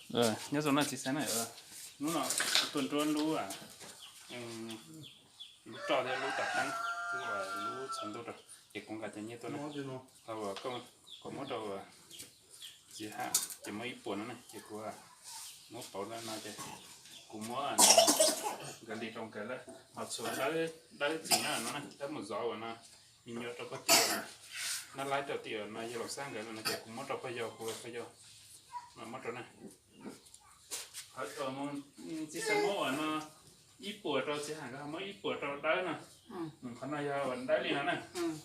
Nyob zoo no txiv xeeb na, hnub no tuaj nruab lub, lub roj thiab lub tav teeb, lub txhua ntuj rau, ces kuv nqa cov nyiaj tuaj na. Tau, koj muab rau txiv Ham ces muab ib puas no na, ces kuv muab pauv no ces kuv muab nkawd li rau nkawd lawm. Ho txhua dawb txiv nyob no na, dawb mus zov uas no, me nyuam rau pog Tiam, nab laib rau Tiam no, yog Laus Xab nkawd no ces kuv muab rau pog yau, kuv pog yau no muab rau na. Txiv xeeb muab uas no ib puas rau txiv Ham, nkawd ho muab ib puas rau dawb no. Qhov no yog uas dawb li no na,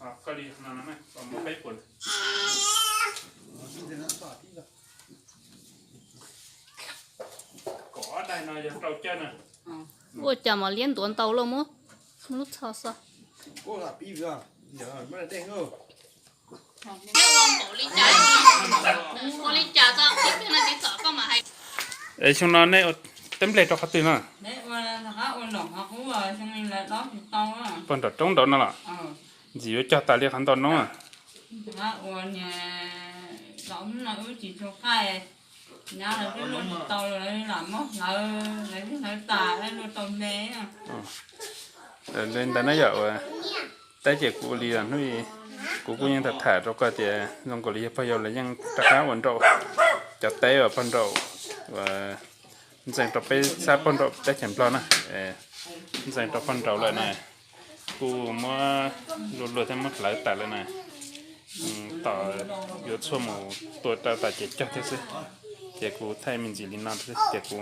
ho koj li no no na, muab peb puas. Kaum ob daig no yog rau cawj na. Ua cas mas liab ntuav ntau lauj, muab lub txho xo. Es xyoo no nej ua teb nplej rau qhov twg no? Pog nram roob nraud no los? Ntxim yuav cog tas li qhov ntau noob. Li ntawd na yom, ua teb ces kuv ua li hnub, kuv kuj yeej tham tham rau koj tias zoo nkaus li yog pog yau lawv yeej rov qab ua nraum, cov teb uas pog nraum, ua ntxeev rau peb sab pog nraum teb chaws Nplog na, ntxeev rau pog nraud lawm na, kuj muab luag luag thiab muab hlawv tas lawm na. Tom yuav txhua mus tua rau tas ces cog thiab xwb. Ces kuv thaij me ntsis li no xwb ces kuv,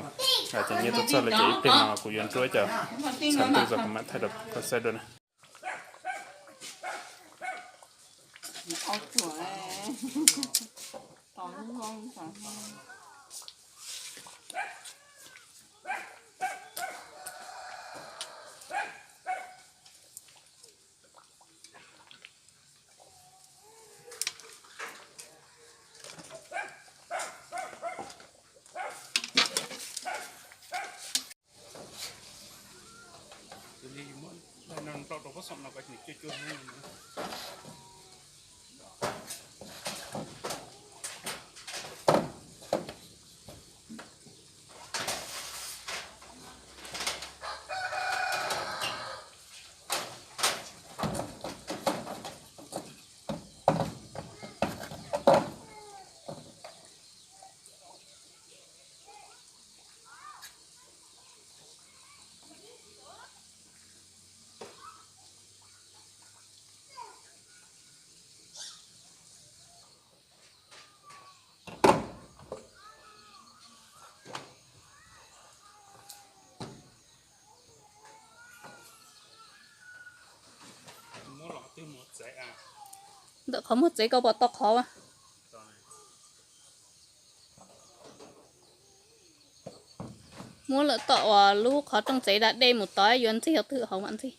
ces nyiaj tuaj txog lawm ces ib pliag no kuv yuav nruab cov txhua ntuj txog kuv mam thaij rau koj saib dua na. Ntawm qhov muag tsev koj pom tau qhov a? Muab lawm tom uas lub qhov rooj tsev da dej mus tod yuav ntxig hauv twg hauv mam ntxig.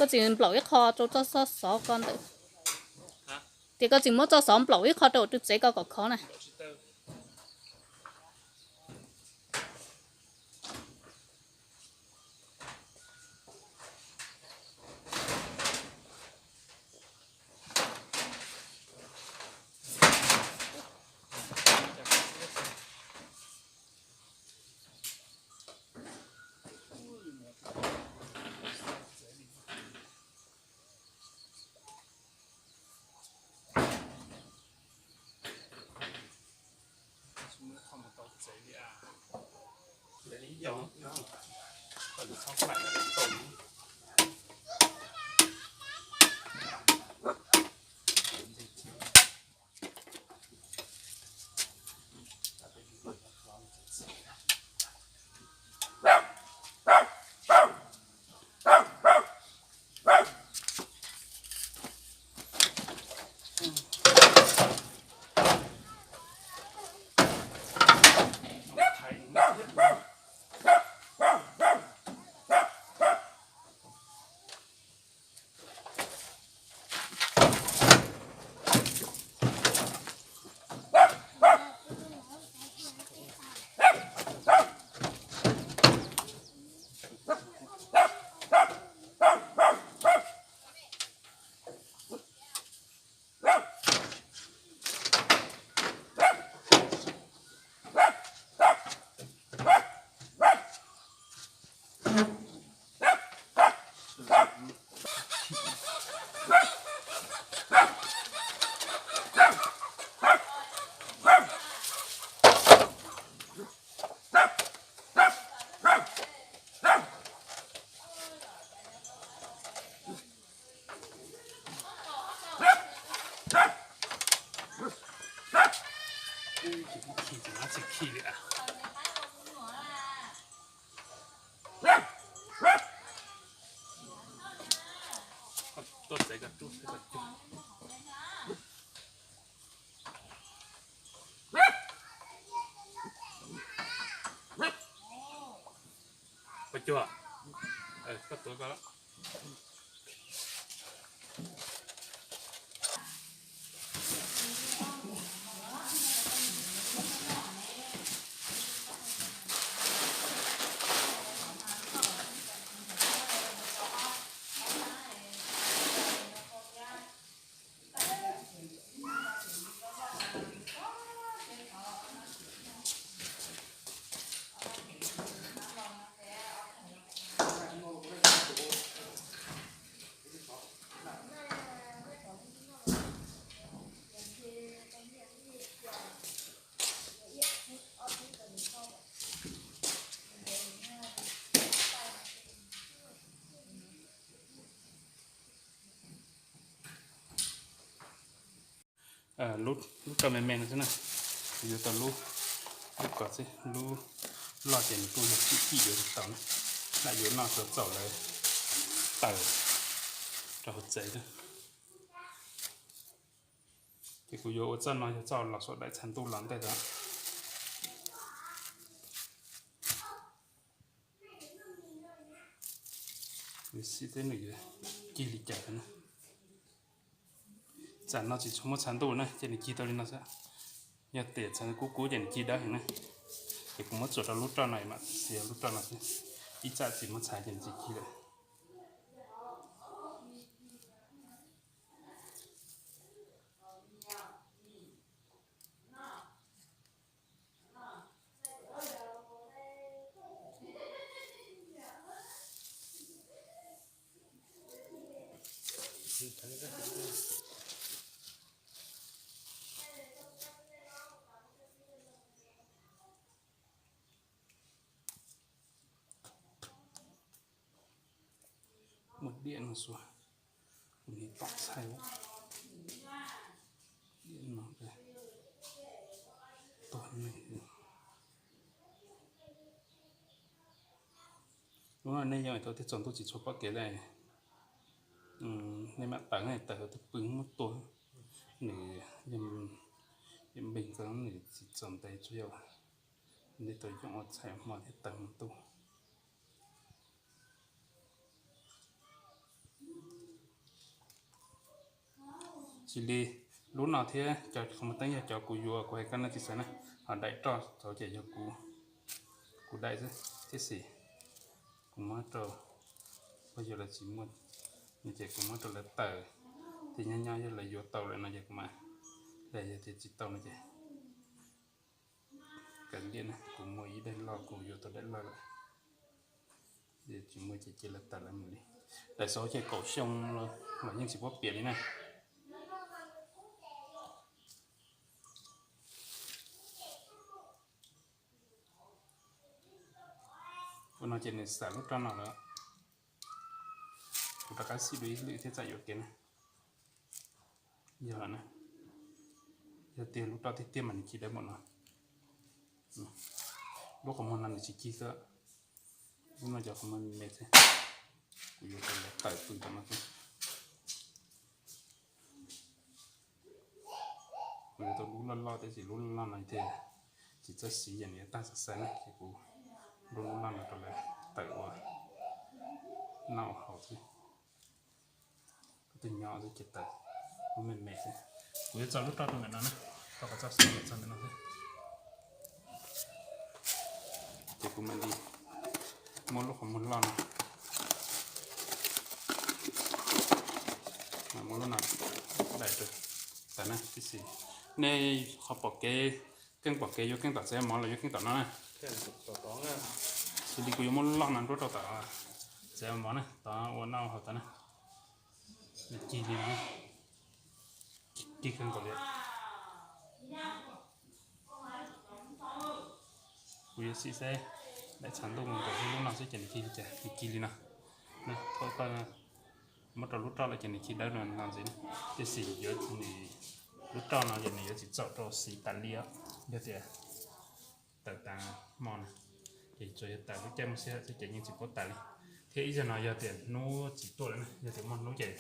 Koj tsis nplaum ib qho rau txoj xov ko ntawm, tias koj tsis muab txoj xov nplaum ib qho rau twg tsev ko kom khov na. Tsis khi li. Tuaj txev koj rub thiab koj cuag. Koj cuag, koj tuav koj. Lub rau me me no xwb na, yuav tau lub, lub ko xwb, lub loj ces nws kuj yog cim cim yuav tsis tau na. Lam yuav noj txaus txaus lawv taws rau hauv tsev na. Ces kuv yuav ua txoj no yog txoj los xuas daim txhaj ntuj los ntej tod. Xib teb nws yuav cig li cas na. Tsam no tsis tshua muaj txhaj ntuj na ces nws cig tau li no xwb. Yog tias txhaj kub kub ces nws cig dawb heev na. Ces kuv muab txuas rau lub roj no mam xiav lub roj no xwb. Ib tsam tsis muaj txhaj ces nws tsis cig lawm. Muaj diam no xwb, kuv nim tom txhais diam no tuag neeg. Lub no nej yeej tau tiag txaus ntuj tsis tshua pom kev li. Nej mam tawm, tawm hauv tus pw muab tua, nws yog npeeg ko nws tsis txaus ntev tsuas yog nej tau yoom ua txhais hmo thiab tawm hmo ntuj. Xws li lub no thiab cov qhov muag teeb yog cov kuv yuav, kuv hais koj nej tsis xav na, ho daim roj tod ces yog kuv, kuv daim xwb, tiam sis kuv muab rau pog yawg lawv tsis muaj no ces kuv muab rau lawv tawm, ces nyob nyob yog lawv yuav tau lawm no ces kuv mam, los yog tias tsis tau no ces kav liam na, kuv muaj ib daim loj, kuv yuav tau daim loj lawm. Tsis muaj ces cia lawv tawm lawv mus li. Daim xauv ces kaum xyoo los yeej tsis pub piam li na. Ua no ces nws xam lub roj no lawm. Kuv rov qab xib dua ib lwm thiab txawm yuam kev na. Yog lawm na, yog tiag lub roj tiag tiag mas nws cig dawb npaum no. Lub qhov muag no nws tsis cig xwb. Lub no cov qhov muag me me xwb. Kuv yuav tau lawv tawm pw tom no xwb. Kuv yuav tau lub loj loj, tab sis lub loj loj no tiag tsis txawj siv, yog nws yuav tag xav xav na ces kuv nrog lub loj no rau lawv tawm ua noj ua haus xwb. Koj tus nyob xwb ces tawm lub me me xwb. Kuv yuav txo lub roj rau ntawm no na, rau qhov txoj xwb txo ntawm no xwb. Ces kuv mam li muab lub qhov muag loj no, muab lub no daim rau tas na. Tab sis nej qhov pom kev, keej pom kev yuav keej tom tsev mov los yuav keej tom no na. Xws li kuv yuav muab lub loj no nruab rau tom tsev mov na, tod ua noj haus tod na. Nws cig li no, cig kawg nkaus li. Kuv yuav xib seb daim tshav ntuj mus rau lub no xwb ces nws cig li cas, nws cig li no. Muab rau lub roj lawm ces nws cig dawb no ntxiv na. Tiam sis yuav, lub roj no ces nws yuav tsis txaus rau siv tas li os. Yog tias Tawm tas hmo na, ces tsuas yog tawm lub caij muaj sij hawm xwb ces yeej tsis paub tawm li. Thiab ib zaug no yog tias hnub tsis tuaj lawm na, yog tias muaj hnub ces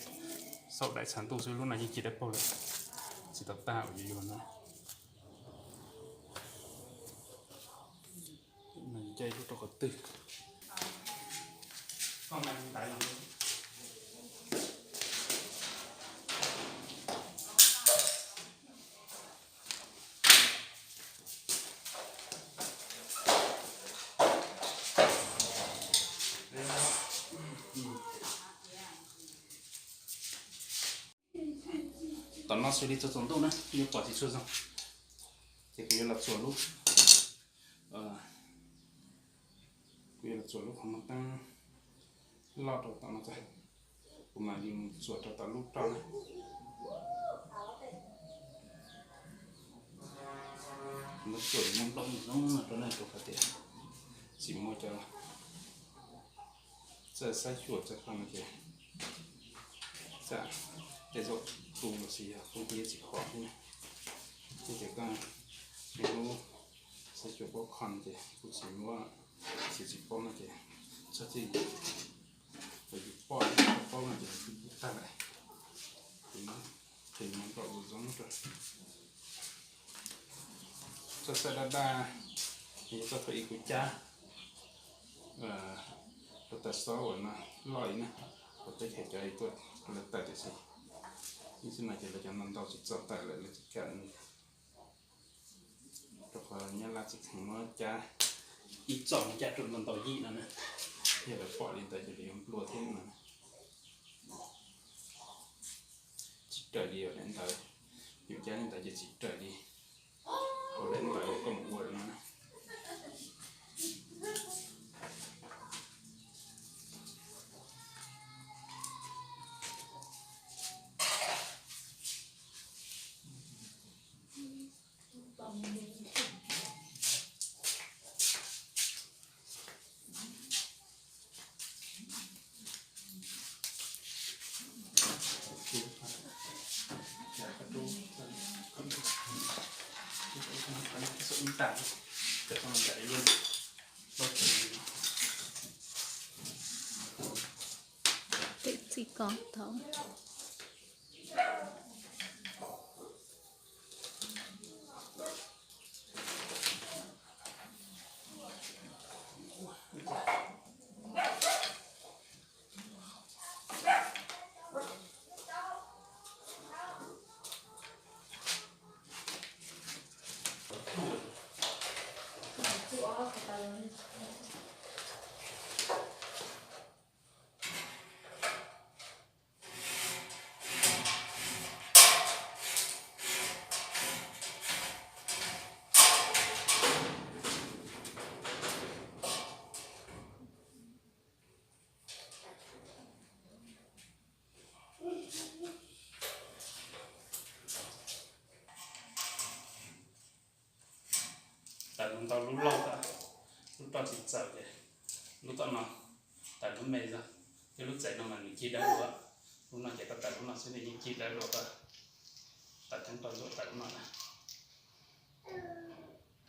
xaum daim txhas ntuj xwb, lub no yeej cig dawb paug lawm, tsis tau tag uas yuav yuav no. Caij lub rau qhov twg. Tom no xws li txog tsaus ntuj na, yuav pom tsis tshua zoo, ces kuv yuav los txuas lub, kuv yuav los txuas lub qhov muag teeb loj rau tom no tag, kuv mam li mus txuas rau tom lub roj na. Lub txuas muaj nplooj mus zoo no rau nej rau qhov tias tsis muaj cov txawj saib xyuas txawj kho no ces txawm tej zaum tu los sis yog tu ces tsis khov thiab na. Ces koj lub saib xyuas paub kho no ces kuv tsis muab, tsis tsis paub no ces txog txij yus pom paub no ces kuv tag lawm. Ces muab qhis mus nkaum zus zoo rau. Txoj xaij daj daj, yog txoj qhov ib kuv cab rau taws xob uas no loj li na, kuv teb chaws cov tuaj lawv tawm tiam sis ib txhij no ces lawv cov ntau ntau tsis txaus tawm lawm, lawv tsis kam no. Rau qhov nyab laj tsis kheev muab cab ib txoj mus cab rau ntau ntau yim no na, yog lawv pom li ntawd ces lawv yuav nplua thiab no. Tsis raws li daim ntawv, yus cab li ntawd ces tsis raws li daim ntawv uas koj mus ua no na. Txij ko thaum Tawm ntau lub loj, lub roj tsis txawm ces lub tom no tawm lub me zog, thiab lub txais no mas nws cig dawb dua. Lub no ces tau tawm lub no xwb nws yeej cig dawb dua, tawm theeb rau ntxuam tawm lub no na.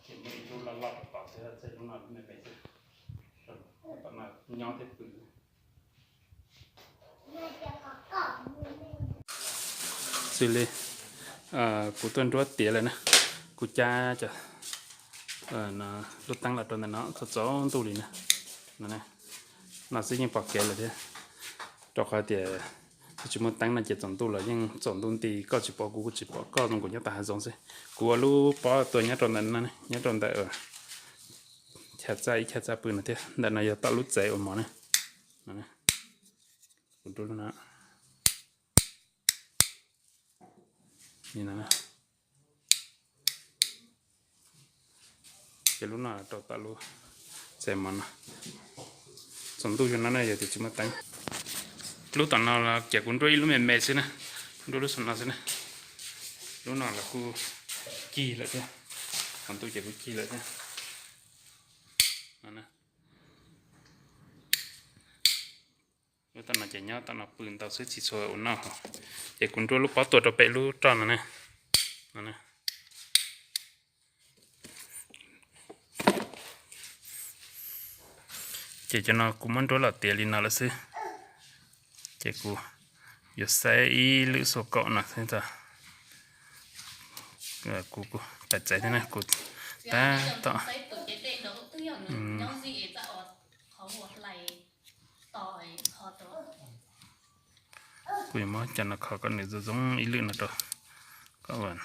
Ces muaj ib lub loj loj pom thiab, lub no lub me me thiab, tom no nyob thiab pw. Xws li kuv tuaj nruab tiav lawm na, kuv cab cov lub teeb los rau ntawm no txog tsaus ntuj li na. No xwb yeej pom kev lawm thiab, rau qhov tias yog tsis muaj teeb no ces tsaus ntuj los yeej tsaus ntuj nti, koj tsis pom kuv, kuv tsis pom koj, zoo nkaus nyob tag hav zoov xwb. Kuv ua lub pob tuaj nyob rau ntawm no, nyob rau ntawm chaw txaj ib chaw txaj pw no thiab. Ntawm no yog tom lub txais ua mov na. Kuv nruab lub no. Ces lub no rau tom lub txais mov no. Tsaus ntuj xyoo no na yog tias tsis muaj teeb. Lub tom no ces kuv nruab ib lub me me xwb na, nruab lub xyoo no xwb na. Lub no los kuj cig lawm thiab, tsaus ntuj ces kuj cig lawm thiab. Lub tom no ces nyob tom no pw ntau xwb tsis tshua ua noj hos. Ces kuv nruab lub pob tuaj rau pem lub roj no na. No na. Ces cov no kuv muab nruab los tiav li no lawm xwb. Ces kuv yuav saib ib lwm xuab kaum no xwb. Kuv pais txais thiab na, kuv tab tom, kuv yuav muab cov no kho kom nws zoo zoo ib lwm no rau kom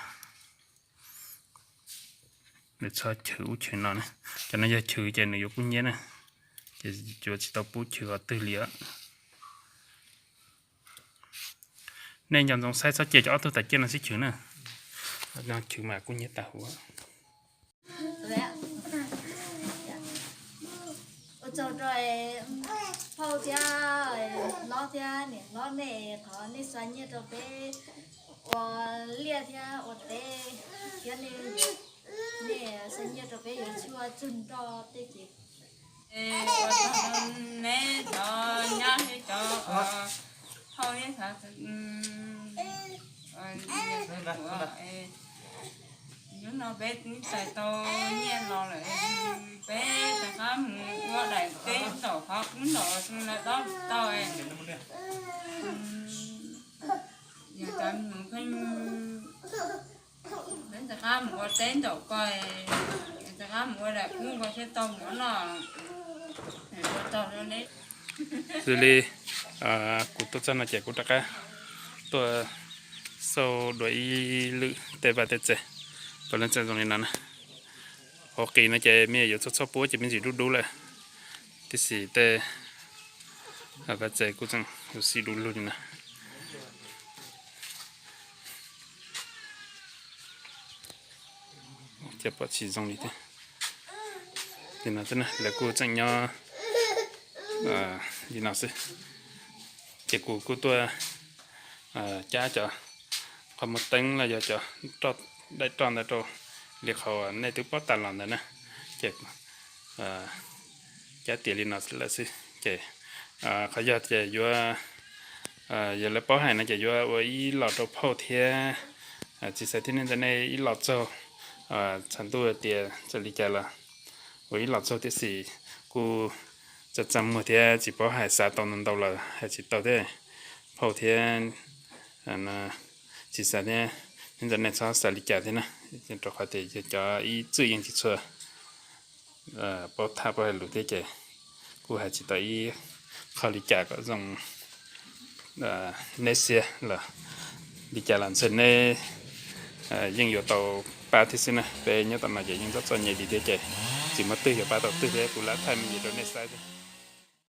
nws txhob chwv ub chwv no ne. Cov no yog chwv ces nws yuav kub hnyiab na, ces yuav tsis tau pub chwv qhov twg li os. Nej nco ntsoov saib txhob cia cov ob tug tas ciaj no sib chwv na, chwv mas kub hnyiab tas huv. Ua tsaug rau phauj thiab hlob thiab niam hlob nej, thov nej xa nyiaj rau peb ua liaj thiab ua teb, thiab nej xa nyiaj rau peb yuav tshuaj tsug nroj tej ces. Ua tsaug rau neb cov nyab thiab cov phauj thiab xav, hnub no peb twb txais tau nyiaj los lawm, peb rov qab mus ua daim teb ntaum qhov kub ntaum lawv dob tau. Yog cov mus pheej, peb rov qab mus ua teb ntaum ko, rov qab mus ua daim kub ko thiaj tau mov noj. Ua tsaug rau neb. Xws li kuv tuaj txog no ces kuv rov qab tuaj xauj dua ib lwm tej vaj tej tsev, puav leej tseem zoo li no na. Hauv qis no ces me nyuam yuav txhob txhob puab ces me ntsis dub dub lawm, tiam sis tej vaj tsev kuj tseem yuav xim du lug li no. Ces pom tsis zoo li thiab. Li no xwb na, lawv kuj tseem nyob li no xwb. Ces kuv kuj tuaj cab cov qhov muag teeb los yog cov daim roj ntawd rau li qhov nej twb paub tas los ntawd na. Ces cab tiav li no lawm xwb ces qhov yog ces yuav, yog lawv paub hais no ces yuav ua ib los rau phauj thiab txiv Xaiv thiab nej ntxawm nej ib los txaug. Txhais ntuj tias txawm li cas los ua ib los txaug tiam sis kuj txaj txaj muag thiab tsis paub hais, xav tau ntau ntau los hais tsis tau thiab. Phauj thiab txiv Xaiv thiab nej ntxawm nej txhob xav li cas thiab na, rau qhov tias yog cov ib txwm yeej tsis tshua paub thaj paub hais lus thiab ces kuj hais tsis tau ib qho li cas kom zoo neb siab los li cas los ntshe neb yeej yuav tau pab thiab xwb na. Peb nyob tom no ces yeej txom txom nyem li thiab ces tsis muaj twg yuav pab tau twg thiab, kuv lam thaij me ntsis rau nej saib xwb.